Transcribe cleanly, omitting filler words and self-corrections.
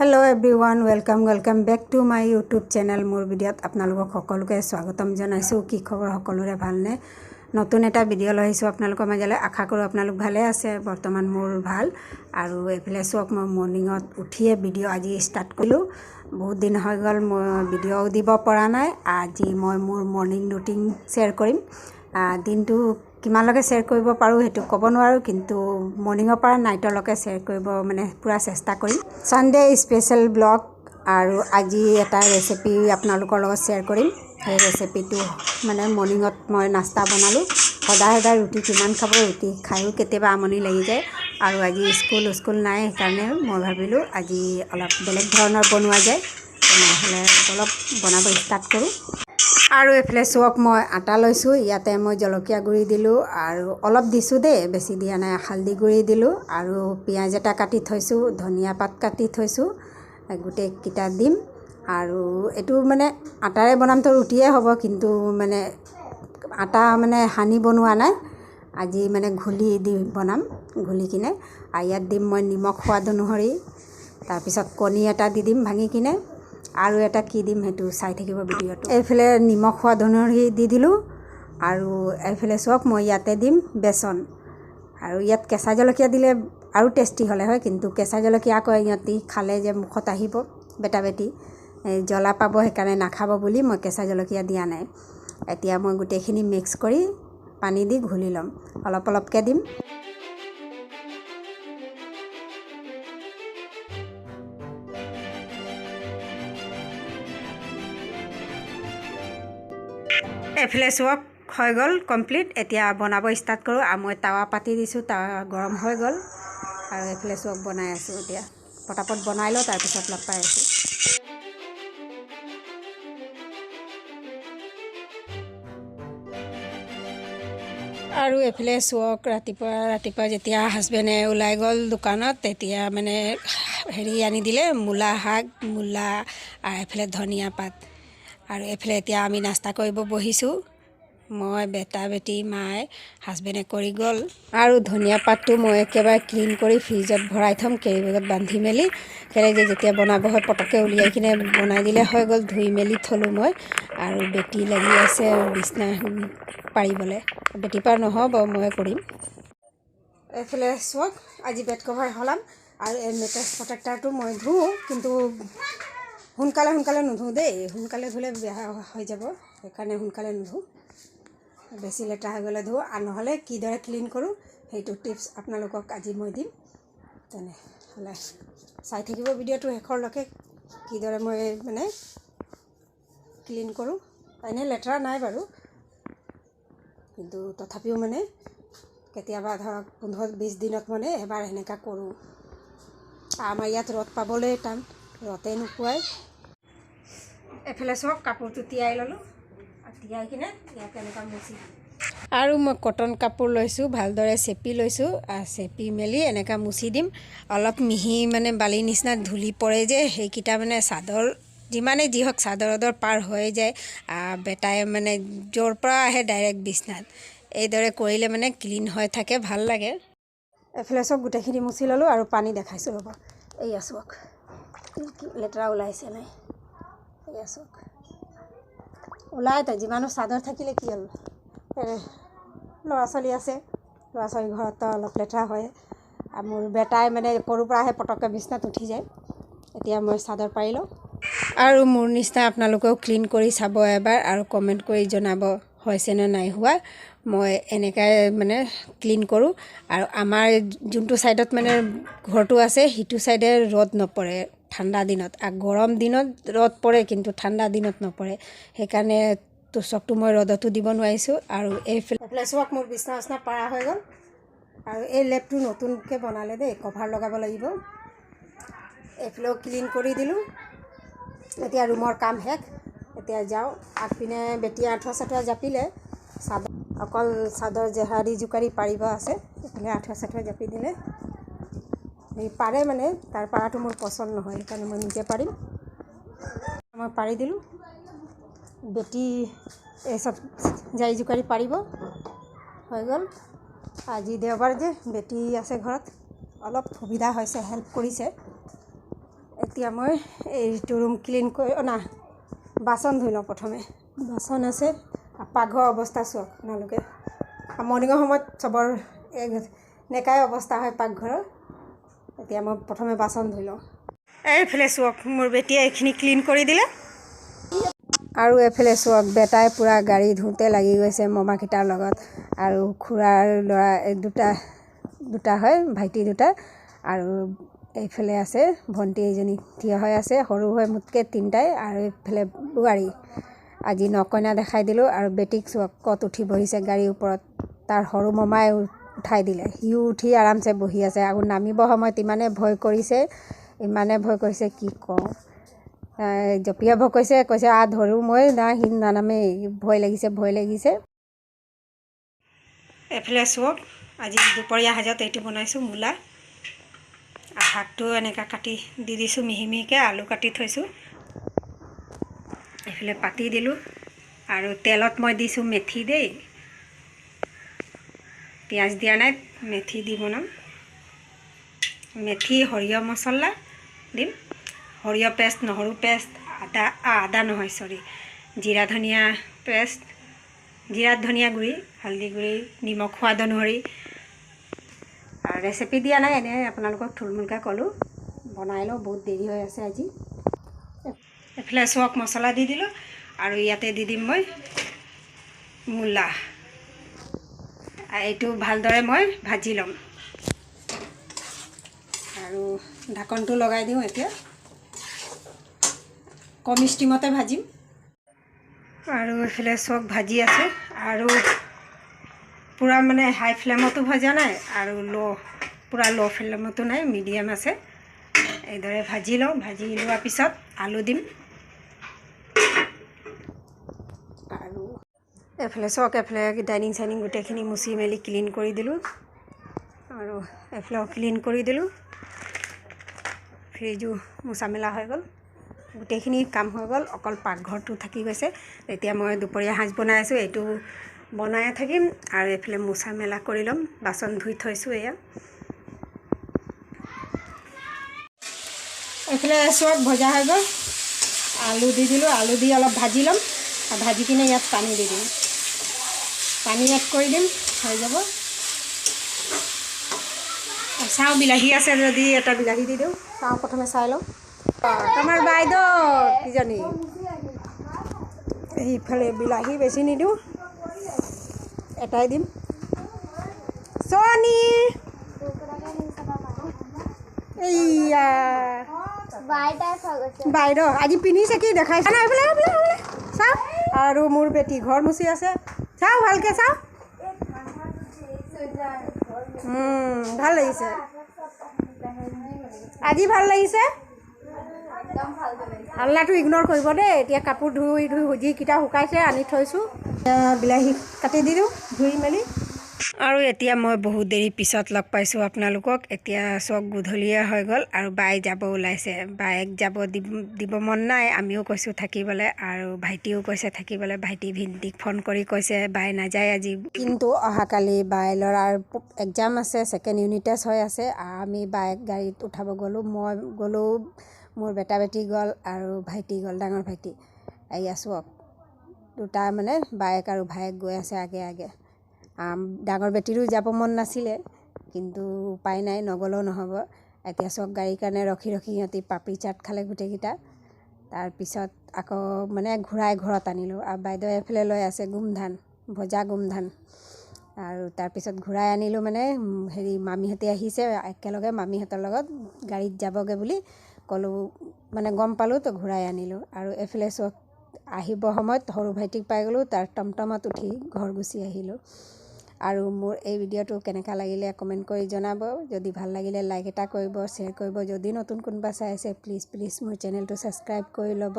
Hello everyone, welcome welcome back to my YouTube channel. মোৰ ভিডিঅ'ত আপোনালোকক সকলোকে স্বাগতম জনাইছোঁ। কি খবৰ সকলোৰে, ভালনে? নতুন এটা ভিডিঅ' লৈ আহিছোঁ আপোনালোকৰ মাজলৈ। আশা কৰোঁ আপোনালোক ভালে আছে। বৰ্তমান মোৰ ভাল। আৰু এইফালে চাওক, মই মৰ্ণিঙত উঠিয়ে ভিডিঅ' আজি ষ্টাৰ্ট কৰিলোঁ। বহুত দিন হৈ গ'ল, মই ভিডিঅ'ও দিব পৰা নাই। আজি মই মোৰ মৰ্ণিং ৰুটিন শ্বেয়াৰ কৰিম। দিনটো কিমানলৈকে শ্বেয়াৰ কৰিব পাৰোঁ সেইটো ক'ব নোৱাৰোঁ, কিন্তু মৰ্ণিঙৰ পৰা নাইটলৈকে শ্বেয়াৰ কৰিব মানে পূৰা চেষ্টা কৰিম। Sunday special blog. আৰু আজি এটা ৰেচিপি আপোনালোকৰ লগত শ্বেয়াৰ কৰিম। সেই ৰেচিপিটো মানে মৰ্ণিঙত মই নাস্তা বনালোঁ। সদায় সদায় ৰুটি কিমান খাব, ৰুটি খায়ো কেতিয়াবা আমনি লাগি যায়। আৰু আজি স্কুল স্কুল নাই, সেইকাৰণে মই ভাবিলোঁ আজি অলপ বেলেগ ধৰণৰ বনোৱা যায়। তেনেহ'লে অলপ বনাব ষ্টাৰ্ট কৰোঁ। আৰু এইফালে চাওক, মই আটা লৈছোঁ। ইয়াতে মই জলকীয়া গুড়ি দিলোঁ আৰু অলপ দিছোঁ দেই, বেছি দিয়া নাই। হালধি গুড়ি দিলোঁ আৰু পিঁয়াজ এটা কাটি থৈছোঁ, ধনিয়া পাত কাটি থৈছোঁ, গোটেইকেইটা দিম। আৰু এইটো মানে আটাৰে বনামতো ৰুটিয়ে হ'ব, কিন্তু মানে আটা মানে সানি বনোৱা নাই আজি, মানে ঘুলি দি বনাম, ঘুলি কিনে। আৰু ইয়াত দিম মই নিমখ সোৱাদ অনুসৰি। তাৰপিছত কণী এটা দি দিম ভাঙি কিনে। আৰু এটা কি দিম সেইটো চাই থাকিব ভিডিঅ'টো। এইফালে নিমখ সোৱাদ অনুসৰি দি দিলোঁ। আৰু এইফালে চাওক, মই ইয়াতে দিম বেচন। আৰু ইয়াত কেঁচা জলকীয়া দিলে আৰু টেষ্টি হ'লে হয়, কিন্তু কেঁচা জলকীয়া আকৌ ইহঁতি খালে যে মুখত আহিব, বেটা বেটি এই জ্বলা পাব, সেইকাৰণে নাখাব বুলি মই কেঁচা জলকীয়া দিয়া নাই। এতিয়া মই গোটেইখিনি মিক্স কৰি পানী দি ঘুলি ল'ম, অলপ অলপকৈ দিম। এইফালে চাওক, হৈ গ'ল কমপ্লিট। এতিয়া বনাব ষ্টাৰ্ট কৰোঁ। আৰু মই টাৱা পাতি দিছোঁ, টাৱা গৰম হৈ গ'ল। আৰু এইফালে চাওক, বনাই আছোঁ। এতিয়া পটাপট বনাই লওঁ, তাৰপিছত লগ পাই আছোঁ। আৰু এইফালে চাওক, ৰাতিপুৱা ৰাতিপুৱা যেতিয়া হাজবেণ্ডে ওলাই গ'ল দোকানত, তেতিয়া মানে হেৰি আনি দিলে, মূলা শাক, মূলা আৰু এইফালে ধনিয়া পাত। আৰু এইফালে এতিয়া আমি নাস্তা কৰিব বহিছোঁ, মই, বেটা বেটি, মায়ে। হাজবেণ্ডে কৰি গ'ল। আৰু ধনিয়া পাতটো মই একেবাৰে ক্লিন কৰি ফ্ৰিজত ভৰাই থ'ম, কেৰি বেগত বান্ধি মেলি। কেলৈ যে যেতিয়া বনাব হয়, পটককৈ উলিয়াই কিনে বনাই দিলে হৈ গ'ল। ধুই মেলি থ'লোঁ মই। আৰু বেটি লাগি আছে বিচনা পাৰিবলৈ। বেটিৰ পৰা নহ'ব, মই কৰিম। এইফালে চাওক, আজি বেড কভাৰ সলাম। আৰু এই মেট্ৰেছ প্ৰটেক্টাৰটো মই ধুওঁ, কিন্তু সোনকালে সোনকালে নুধোঁ দেই। সোনকালে ধুলে বেয়া হৈ যাব, সেইকাৰণে সোনকালে নুধোঁ। বেছি লেতেৰা হৈ গ'লে ধোঁ। আৰু নহ'লে কিদৰে ক্লিন কৰোঁ সেইটো টিপছ আপোনালোকক আজি মই দিম। তেনেহ'লে চাই থাকিব ভিডিঅ'টো শেষৰলৈকে, কিদৰে মই মানে ক্লিন কৰোঁ। এনেই লেতেৰা নাই বাৰু, কিন্তু তথাপিও মানে কেতিয়াবা ধৰক 15-20 দিনত মানে এবাৰ সেনেকুৱা কৰোঁ। আমাৰ ইয়াত ৰ'দ পাবলৈ টান, ৰ'দেই নোপোৱাই। এইফালে চাওক, কাপোৰটো তিয়াই ল'লোঁ। তিয়াই কিনে ইয়াত এনেকুৱা মুচি। আৰু মই কটন কাপোৰ লৈছোঁ, ভালদৰে চেপি লৈছোঁ। চেপি মেলি এনেকুৱা মুচি দিম। অলপ মিহি মানে বালিৰ নিচিনা ধূলি পৰে যে, সেইকেইটা মানে চাদৰ যিমানেই যি হওক চাদৰ পাৰ হৈ যায়। বেটাই মানে য'ৰ পৰা আহে ডাইৰেক্ট বিচনাত। এইদৰে কৰিলে মানে ক্লিন হৈ থাকে, ভাল লাগে। এইফালে চব গোটেইখিনি মুচি ল'লোঁ আৰু পানী দেখাইছোঁ, ৰ'ব। এইয়া চাওক, কি লেতেৰা ওলাইছে নাই। এইয়া চাওক, ওলাই তো যিমানো চাদৰ থাকিলে কি হ'ল, ল'ৰা ছোৱালী আছে, ল'ৰা ছোৱালী ঘৰততো অলপ লেতেৰা হয়। আৰু মোৰ বেটাই মানে সৰুৰ পৰা আহে, পটককৈ বিচনাত উঠি যায়। এতিয়া মই চাদৰ পাৰি লওঁ। আৰু মোৰ নিচিনা আপোনালোকেও ক্লিন কৰি চাব এবাৰ আৰু কমেণ্ট কৰি জনাব হৈছেনে নাই হোৱা। মই এনেকাই মানে ক্লিন কৰোঁ। আৰু আমাৰ যোনটো ছাইডত মানে ঘৰটো আছে, সিটো ছাইডে ৰ'দ নপৰে ঠাণ্ডা দিনত, আৰু গৰম দিনত ৰ'দ পৰে, কিন্তু ঠাণ্ডা দিনত নপৰে। সেইকাৰণে তোচকটো মই ৰ'দতো দিব নোৱাৰিছোঁ। আৰু এইফালে চাওক, মোৰ বিচনা চিচনা পাৰা হৈ গ'ল। আৰু এই লেপটো নতুনকৈ বনালে দেই, কভাৰ লগাব লাগিব। এইফালেও ক্লিন কৰি দিলোঁ। এতিয়া ৰুমৰ কাম শেষ। এতিয়া যাওঁ আগপিনে। বেটীয়ে আঁঠুৱা চাঠুৱা জাপিলে, চাদৰ অকল চাদৰ জেহাৰি জোকাৰি পাৰিব আছে। এইফালে আঁঠুৱা চাঠুৱা জাপি দিলে। সেই পাৰে মানে তাৰ পাৰাটো মোৰ পচন্দ নহয়, সেইকাৰণে মই নিজে পাৰিম। মই পাৰি দিলোঁ। বেটী এই চব জাৰি জোকাৰি পাৰিব হৈ গ'ল। আজি দেওবাৰ যে, বেটী আছে ঘৰত, অলপ সুবিধা হৈছে, হেল্প কৰিছে। এতিয়া মই এইটো ৰুম ক্লিন কৰি না বাচন ধুই লওঁ প্ৰথমে। বাচন আছে। পাকঘৰৰ অৱস্থা চাওক আপোনালোকে। মৰ্ণিঙৰ সময়ত চবৰ এনেকাই অৱস্থা হয় পাকঘৰৰ। এতিয়া মই প্ৰথমে বাচন ধুই লওঁ। এইফালে চাওক, মোৰ বেটীয়ে এইখিনি ক্লিন কৰি দিলে। আৰু এইফালে চাওক, বেটাই পূৰা গাড়ী ধুওঁতে লাগি গৈছে মমাকেইটাৰ লগত। আৰু খুৰাৰ ল'ৰা দুটা দুটা হয়, ভাইটি দুটা। আৰু এইফালে আছে ভণ্টি এজনী থিয় হৈ আছে, সৰু হৈ মোতকৈ তিনিটাই। আৰু এইফালে বোৱাৰী, আজি নকইনা দেখাই দিলোঁ। আৰু বেটীক চাওক, ক'ত উঠি বহিছে গাড়ীৰ ওপৰত। তাৰ সৰু মমাই উঠাই দিলে, সিও উঠি আৰামছে বহি আছে। আৰু নামিব সময়ত ইমানে ভয় কৰিছে, ইমানে ভয় কৰিছে, কি কওঁ, জঁপিয়াব কৈছে, কৈছে আ ধৰোঁ মই। নাই, সি নানামেই, ভয় লাগিছে, ভয় লাগিছে। এইফালে চাওক, আজি দুপৰীয়া সাজত এইটো বনাইছোঁ, মূলা শাকটো এনেকৈ কাটি দি দিছোঁ মিহি মিহিকৈ। আলু কাটি থৈছোঁ, এইফালে পাতি দিলোঁ। আৰু তেলত মই দিছোঁ মেথি দেই, পিঁয়াজ দিয়া নাই, মেথি দি বনাম। মেথি, সৰিয়হ মছলা দিম, সৰিয়হ পেষ্ট, নহৰু পেষ্ট, আদা, আদা নহয়, চৰি, জিৰা ধনিয়া পেষ্ট, জিৰা ধনিয়া গুড়ি, হালধি গুড়ি, নিমখ সোৱাদ অনুসৰি। আৰু ৰেচিপি দিয়া নাই, এনেই আপোনালোকক থুলমূলকৈ ক'লোঁ। বনাই লওঁ, বহুত দেৰি হৈ আছে আজি। এইফালে চাওক, মছলা দি দিলোঁ আৰু ইয়াতে দি দিম মই মূলা। এইটো ভালদৰে মই ভাজি ল'ম আৰু ঢাকনটো লগাই দিওঁ। এতিয়া কম ষ্টিমতে ভাজিম। আৰু এইফালে চাওক, ভাজি আছোঁ। আৰু পূৰা মানে হাই ফ্লেমতো ভজা নাই আৰু পূৰা ল' ফ্লেমতো নাই, মিডিয়াম আছে। এইদৰে ভাজি লওঁ। ভাজি লোৱাৰ পিছত আলু দিম। আৰু এইফালে চাওক, এইফালে ডাইনিং চাইনিং গোটেইখিনি মুচি মেলি ক্লিন কৰি দিলোঁ আৰু এইফালেও ক্লিন কৰি দিলোঁ। ফ্ৰিজো মোচা মেলা হৈ গ'ল, গোটেইখিনি কাম হৈ গ'ল, অকল পাকঘৰটো থাকি গৈছে। এতিয়া মই দুপৰীয়া সাঁজ বনাই আছোঁ, এইটো বনায়ে থাকিম আৰু এইফালে মোচা মেলা কৰি ল'ম। বাচন ধুই থৈছোঁ এয়া। এইফালে চাওক, ভজা হৈ গ'ল। আলু দি দিলোঁ। আলু দি অলপ ভাজি ল'ম আৰু ভাজি কিনে ইয়াত পানী দি দিম। পানী এড কৰি দিম, হৈ যাব। চাওঁ, বিলাহী আছে যদি এটা বিলাহী দি দিওঁ। চাওঁ, প্ৰথমে চাই লওঁ। তোমাৰ বাইদেউ কিজনী। এইফালে বিলাহী বেছি নিদিওঁ, এটাই দিম। চনী, এইয়া বাইদেউ আজি পিন্ধিছে কি দেখাইছে না। এইফালে, এইফালে, এইফালে চাওঁ। আৰু মোৰ বেটি ঘৰ মুচি আছে, চাওঁ, ভালকৈ চাওঁ। ভাল লাগিছে আজি, ভাল লাগিছে। হাল্লাটো ইগন'ৰ কৰিব দেই। এতিয়া কাপোৰ ধুই ধুই যিকেইটা শুকাইছে আনি থৈছোঁ। বিলাহী কাটি দি দিওঁ ধুই মেলি। আৰু এতিয়া মই বহুত দেৰি পিছত লগ পাইছোঁ আপোনালোকক। এতিয়া চব গধূলিয়ে হৈ গ'ল আৰু বাই যাব ওলাইছে। বায়েক যাব দিব মন নাই, আমিও কৈছোঁ থাকিবলৈ আৰু ভাইটিও কৈছে থাকিবলৈ। ভাইটি ভিন্টিক ফোন কৰি কৈছে বাই নাযায় আজি। কিন্তু অহাকালি বাই ল'ৰাৰ এক্সাম আছে, ছেকেণ্ড ইউনিট টেষ্ট হৈ আছে। আমি বায়েক গাড়ীত উঠাব গ'লোঁ, মই গ'লোঁ, মোৰ বেটা বেটি গ'ল আৰু ভাইটি গ'ল, ডাঙৰ ভাইটি। এয়া চাওক, দুটা মানে বায়েক আৰু ভায়েক গৈ আছে আগে আগে। ডাঙৰ বেটীৰো যাব মন নাছিলে, কিন্তু উপায় নাই, নগ'লেও নহ'ব। এতিয়া চব গাড়ীৰ কাৰণে ৰখি ৰখি সিহঁতি পাপৰি চাট খালে গোটেইকেইটা। তাৰপিছত আকৌ মানে ঘূৰাই ঘৰত আনিলোঁ। আৰু বাইদেৱে এইফালে লৈ আছে গোমধান, ভজা গোমধান। আৰু তাৰপিছত ঘূৰাই আনিলোঁ, মানে হেৰি মামীহঁতে আহিছে একেলগে, মামীহঁতৰ লগত গাড়ীত যাবগৈ বুলি ক'লোঁ, মানে গম পালোঁ তো ঘূৰাই আনিলোঁ। আৰু এইফালে চব আহিব সময়ত সৰু ভাইটিক পাই গ'লোঁ, তাৰ টমটমত উঠি ঘৰ গুচি আহিলোঁ। আৰু মোৰ এই ভিডিঅ'টো কেনেকুৱা লাগিলে কমেণ্ট কৰি জনাব। যদি ভাল লাগিলে লাইক এটা কৰিব, শ্বেয়াৰ কৰিব। যদি নতুন কোনোবা চাই আছে, প্লিজ প্লিজ মোৰ চেনেলটো ছাবস্ক্ৰাইব কৰি ল'ব।